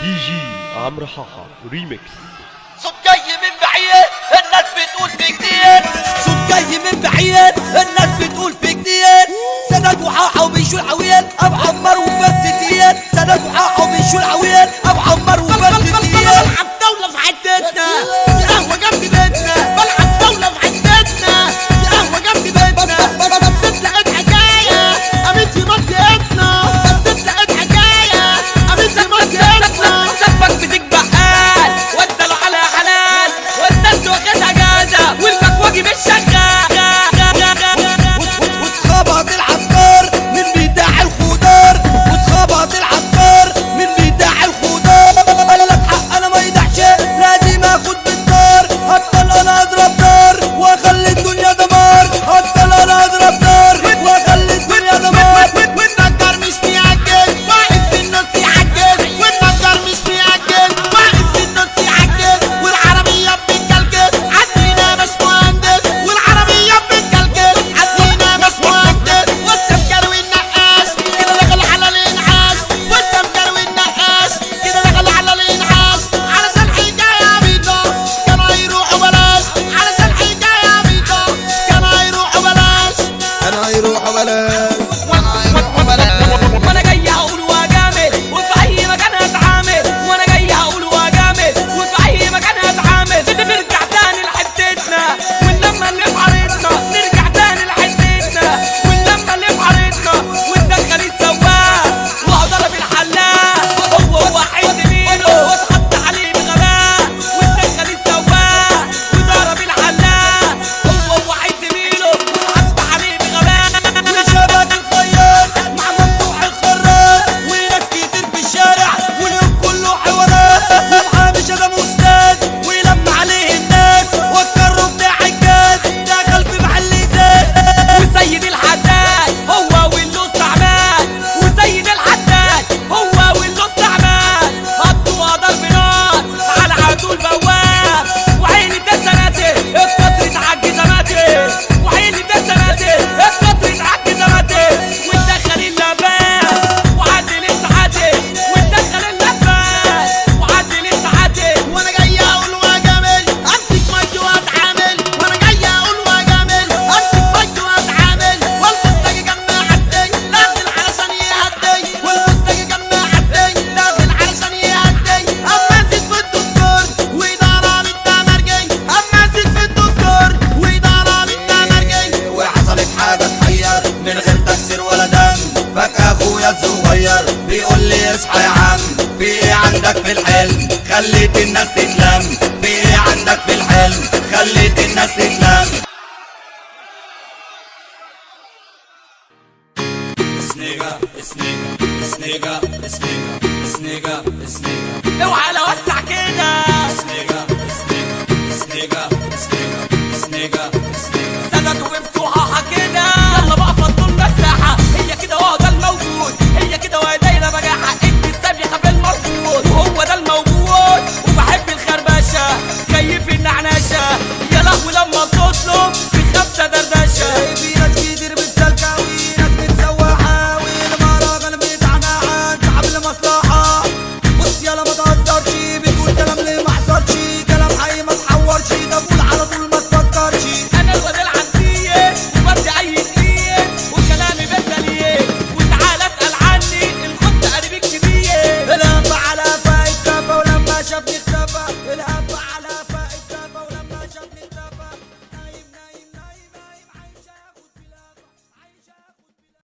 دي جي عمرو حاحة ريميكس. صوت جاي من بعيد الناس بتقول في كتير، صوت جاي من بعيد الناس بتقول في كتير. سند وحاحة وبيشو العويل ابو عمار وفرد تقيل. سند وحاحة وبيشو العويل ابو عمار وفرد تقيل. بلعب دولة في حتتنا، في قهوة جنب بيتنا. بلعب دولة في حتتنا، في قهوة جنب بيتنا. بصيت لقيت حكاية قامت في منطقتنا. بصيت لقيت حكاية قامت في منطقتنا. سبك بزيك بقال واداله على حلال، والناس واخدها جازة والمكواجي مش شغال. واتخبط العطار من بتاع الخضار، واتخبط العطار من بتاع الخضار. قال لك حق انا ما يضحش، لازم اخد بالدار. هفضل انا اضرب نار واخلي الدنيا دمار، هفضل انا اضرب نار واخلي الدنيا دمار. والنجار مش بيعجز واقف في النص يعجز، والنجار مش بيعجز واقف في النص يعجز. والعربية بتكلكس عدينا باشمهندس، والعربية بتكلكس عدينا باشمهندس. والسمكر والنقاش كده دخل على الانعاش، والسمكر والنقاش كده دخل على الانعاش. علشان حكاية بيضة كانوا هيروحوا بلاش، علشان حكاية بيضة كانوا هيروحوا بلاش، انا هيروحوا بلاش. وانا جاي هقول واجامل وفي اي مكان هتعامل، وانا جاي هقول واجامل وفي اي مكان هتعامل. نرجع تاني لحتتنا واللمه اللي في حارتنا، نرجع تاني لحتتنا واللمه اللي في حارتنا. وندخل السواق وهو ضرب الحلاق، هو واحد زميله واتحط عليه بغباء. وندخل السواق وضرب الحلاق، هو واحد زميله واتحط عليه بغباء. وشبك الخياط مع ممدوح الخراط، وناس كتير في الشارع واليوم كله حوارات. ومحامي شتم استاذ ولم عليه الناس، وكره بتاع الجاز دخل في محل ازاز. وسيد الحداد هو واللص عماد، وسيد الحداد هو واللص عماد. حطوا ضرب نار على عدو البواب، وعيني ده سناتي اتكترت عالجزماتي، وعيني ده سناتي اتكترت عالجزماتي. وندخل اللبان وعدل الساعاتي، وندخل اللبان وعدل الساعاتي. وانا جاي اقول واجامل امسك مايك واتعامل، وانا جاي اقول واجامل امسك مايك واتعامل. والبوستاجي جنب عدي داخل علشان يهدي، والبوستاجي جنب عدي داخل علشان يهدي. اما زيد في الدكتور وضرب التمرجي، اما زيد في الدكتور وضرب التمرجي. وحصلت حاجة تحير من غير تكسير ولا دم، فجأة اخويا الصغير بيقول لي اصحى يا عم، في ايه عندك في الحلم خليت الناس تتلم، في ايه عندك في الحلم خليت الناس تتلم. اوعى لو وسع كده.